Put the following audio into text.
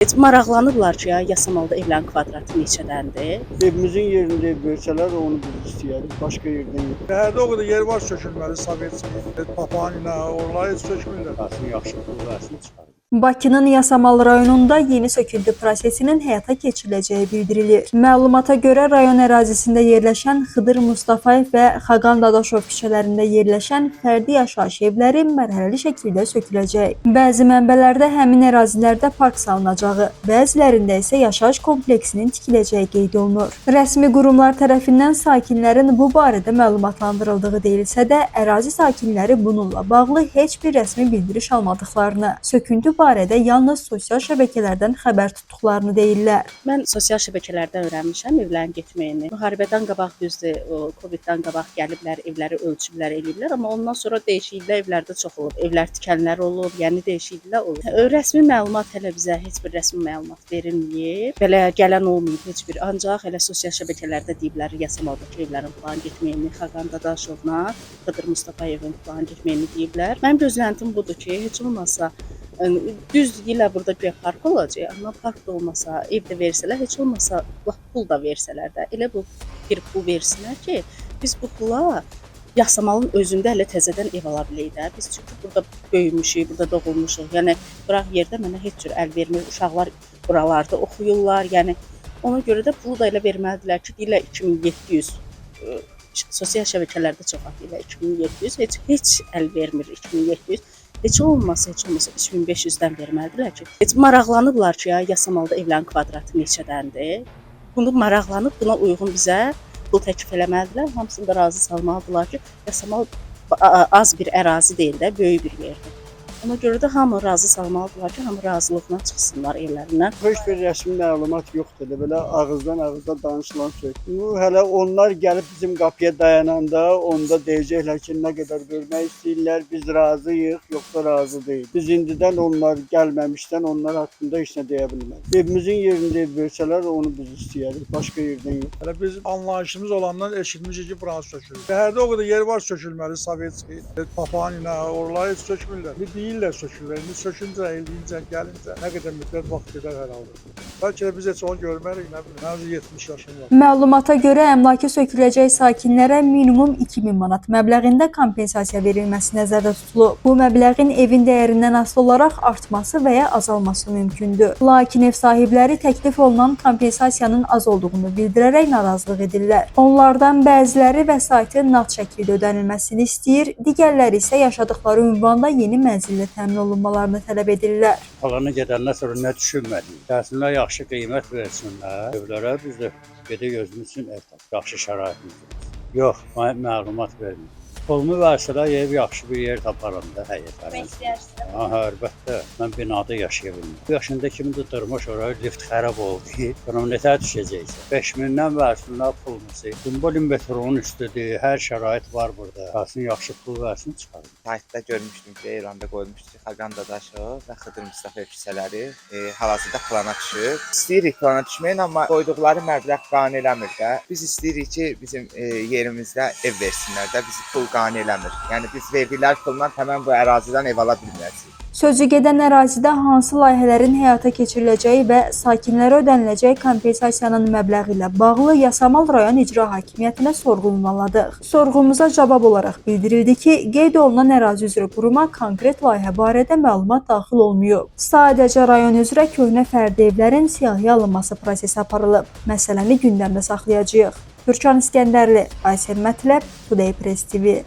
Heç maraqlanıblar ki, ya Yasamalda evlərin kvadratı neçədəndir? Evimizin yerində ev versələr onu biz istəyirik, başqa yerdən yox. Şəhərdə o qədər yer var sökülməli, Sovetski, Papanina, oraları heç sökmürlər. Versin, yaxşı pul versin, çıxarım. Bakının Yasamal rayonunda yeni söküntü prosesinin həyata keçiriləcəyi bildirilir. Məlumata görə rayon ərazisində yerləşən Xıdır Mustafayev və Xaqan Dadaşov küçələrində yerləşən fərdi yaşayış evləri mərhələli şəkildə söküləcək. Bəzi mənbələrdə həmin ərazilərdə park salınacağı, bəzilərində isə yaşayış kompleksinin tikiləcəyi qeyd olunur. Rəsmi qurumlar tərəfindən sakinlərin bu barədə məlumatlandırıldığı deyilsə də, ərazi sakinləri bununla bağlı heç bir rəsmi bildiriş almadıqlarını, söküntü barədə yalnız sosial şəbəkələrdən xəbər tutduqlarını deyirlər. Mən sosial şəbəkələrdə öyrənmişəm evlərin getməyini. Müharibədən qabaq düzdür, o Coviddən qabaq gəliblər, evləri ölçüblər, eləyiblər, amma ondan sonra dəyişikliklər evlərdə çox olub. Evlər tikənlər olub, yəni dəyişikliklər olub. Rəsmi məlumat hələ bizə heç bir rəsmi məlumat verilməyib. Belə gələn olmayıb heç bir. Ancaq elə sosial şəbəkələrdə deyiblər Yasamaldakı evlərin plan getməyini, Xaqan Dadaşovla Xıdır Mustafayevin plan getməyini deyiblər. Mənim gözləntim budur ki, heç olmasa yəni, düz deyirlər burada güya park olacaq, amma park da olmasa, ev də versələr, heç olmasa lap pul da versələr də, elə bu bir pul versinlər ki, biz bu pula Yasamalın özündə hələ təzədən ev ala bilək də. Biz çünki burada böyümüşük, burada doğulmuşuq. Yəni bıraq yerdə mənə heç cür əl vermir. Uşaqlar buralarda oxuyurlar. Yəni ona görə də pulu da elə verməlidirlər ki, deyirlər 2700 sosial şəbəkələrdə çox atırlar 2700, heç əl vermir 2700. Heç olmasa, heç olmasa 3500-dən verməlidirlər ki. Heç maraqlanıblar ki, ya Yasamalda evlərin kvadratı neçədəndir? Bunu maraqlanıb buna uyğun bizə pul təklif eləməlidirlər. Hamısını da razı salmalıdırlar ki, Yasamal az bir ərazi deyil də, böyük bir yerdir. Ona görə də hamı razı salmalıdırlar ki, hamı razılıqla çıxsınlar evlərindən. Heç bir rəsmi məlumat yoxdur. Elə belə ağızdan ağıza danışılan söz. Bu hələ onlar gəlib bizim qapıya dayananda onda deyəcəklər ki, nə qədər vermək istəyirlər, biz razıyıq, yoxsa razı deyil. Biz indidən onlar gəlməmişdən onlar haqqında heç nə deyə bilmərik. Evimizin yerində ev versələr onu biz istəyirik, başqa yerdən yox. Hələ biz anlayışımız olandan eşitmişik ki, buranı sökülür. Şəhərdə o qədər yer var sökülməli, Sovetski, Papanina, oraları heç sökmürlər. İndi deyirlər sökülür. İndi söküncə, eləyincə, gəlincə nə qədər müddət vaxt gedər hər halda. Bəlkə də biz heç onu görmərik, nə bilim. Mənim 70 yaşım var. Məlumata görə əmlakı söküləcək sakinlərə minimum 2000 manat məbləğində kompensasiya verilməsi nəzərdə tutulub. Bu məbləğin evin dəyərindən asılı olaraq artması və ya azalması mümkündür. Lakin ev sahibləri təklif olunan kompensasiyanın az olduğunu bildirərək narazılıq edirlər. Onlardan bəziləri vəsaitin nağd şəkildə ödənilməsini istəyir, digərləri isə yaşadıkları ünvanda yeni mənzillə təmin olunmalarını tələb edirlər. Plana gedəndən sonra nə düşünməliyik? Gəlsinlər, yaxşı qiymət versinlər evlərə, biz də gedək özümüz üçün ev tapaq. Yaxşı şəraitimiz olsun. Yox, mənə məlumat vermir. Pulumu versələr ev yaxşı bir yer taparam da həyətlərə. İstəyirsən. Aha, əlbəttə. Mən binada yaşaya bilmirəm. Bu yaşında kimi də durmuş ora lift xarab oldu. Sonra nətər düşəcəksən? 5000-dən versinlər pulumuzu. Simbolin metronun üstüdür. Hər şərait var burada. Versin, yaxşı pul versin, çıxarım. Saytda görmüşdüm ki, elanda qoymuşdu ki, Xaqan Dadaşov və Xıdır Mustafayev küçələri hal-hazırda plana düşüb. İstəyirik plana düşməyin, amma qoyduqları məbləğ qane eləmir də. Biz istəyirik ki, bizim yerimizdə ev versinlər də, bizi pul qane eləmir. Yəni biz verdikləri pulla həmən bu ərazidən ev ala bilməyəcəyik. Sözü gedən ərazidə hansı layihələrin həyata keçiriləcəyi və sakinlərə ödəniləcək kompensasiyanın məbləği ilə bağlı Yasamal rayon İcra Hakimiyyətinə sorğu ünvanladıq. Sorğumuza cavab olaraq bildirildi ki, qeyd olunan ərazi üzrə quruma konkret layihə barədə məlumat daxil olmayıb. Sadəcə rayon üzrə köhnə fərdi evlərin siyahıya alınması prosesi aparılıb. Məsələni gündəmdə saxlayacağıq. Türkan İskəndərli, Aysel Mətləb, Today Press TV.